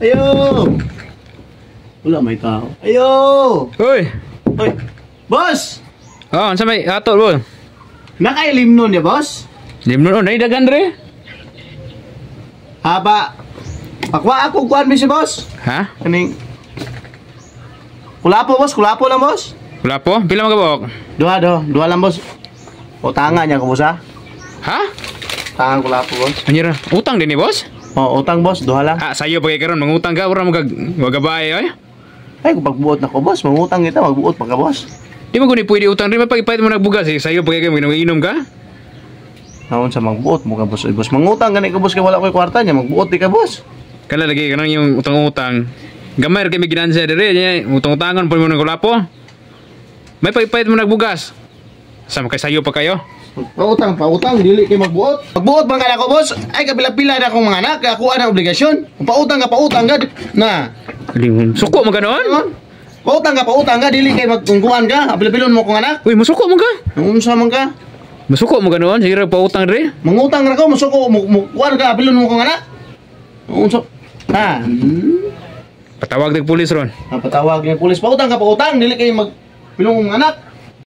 Ayo! Wala may tao. Ayo! Uy. Oy! Boss! Oh, unsa may ato bo? Nakailim nun ya, boss? Limnon oh, nay dagan re. Haba. Pakwa ako kuan mi si boss. Ha? Kaning Kulapo, boss, kulapo lang, boss. Wala po? Pila magabok? Duha do, duha lang, boss. O tanga niya ko, boss, ha? Ha? Tangan kulapo, boss. Anyira, utang din ni boss? O, utang, boss, duha lang. Ah, sayo pa kay karon mangutang ka ora magag wagabay oy. Ay, kung pagbuot na ko, boss, mangutang kita, magbuot pa ka, boss. Di mo guni pwede utang rin mapagipait mo nagbugas eh. Sayo pa kay inom ka? Naon sa magbuot mo ka, boss. Oy, boss, mangutang gani ko, boss, kay wala ko'y kwarta niya, magbuot di ka, boss. Kala lagi kanang yung utang-utang. Gamay ra kay may ginansya dire niya, utang-utangon pa mo ng kulapo. May pagipait mo nagbugas. Sa kay sayo pa kayo? Pautang, pautang, dili kay magbuot. Magbuot man ka na ko, boss. Ay, kapila-pila na akong mga anak, kaya kuha na obligasyon. Kung pautang ka, pautang ka, na. Lingon. Suko mo ganoon? Ano? Pautang ka, dili kay magtungkuan ka, apil-pilon mo kong anak. Uy, musuko mo ka? Unsa man ka? Musuko mo ganoon? Sige ra pautang dire. Mangutang ra ko, musuko, kuan ka, apilon mo kong anak. Unsa? Ha? Patawag ng pulis ron. Napatawag niya pulis, pautang ka, pautang, dili kay mag pilong kong anak.